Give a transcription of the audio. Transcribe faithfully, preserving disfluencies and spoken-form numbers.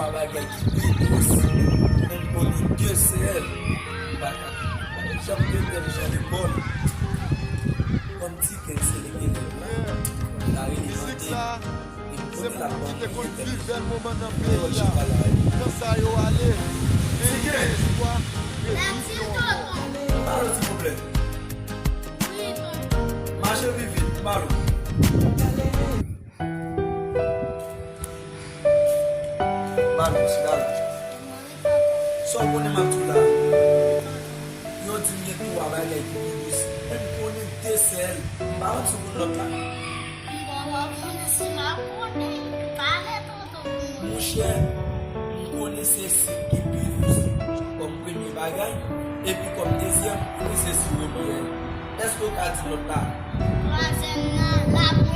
Bagay ki pi dous, menm konnen de sèl, m pa ka, pa janm te fè l jan de bòl. Kòm ti kèk se li gen lèl la, m ta rele mande, e m konnen l ap ban mwen tèt. Mwen wè chita la. Nan sa yo ale, men gen espwa, revizyon ankò. Alo, silvouplè. Mache pi vit, alo. Malo, chita la. Sa w konnen m ap di w la? Yo di m gen twa bagay ki pi dous. Men m konnen de sèl. M pa konn si w konn lòt la. M pa konnen si m ap konnen. Pale tonton pou mwen. Monchè, m konnen se sid ki pi dous. Kòm premye bagay, epi kòm dezyèm, m konnen se siwo miyèl. Èske w ka di lòt la? Twazyèm nan, lapwòt.